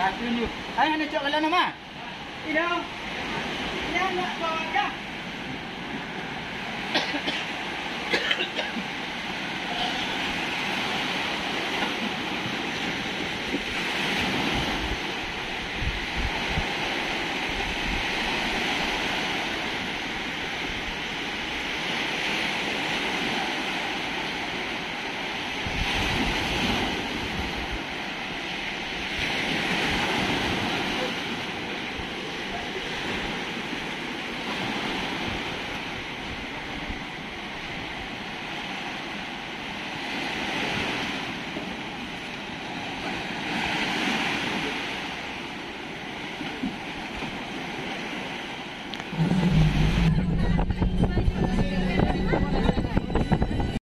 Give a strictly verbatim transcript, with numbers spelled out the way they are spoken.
Aku ni. Hai, hana cok galon nama? Ina. Ina nak bawa kah?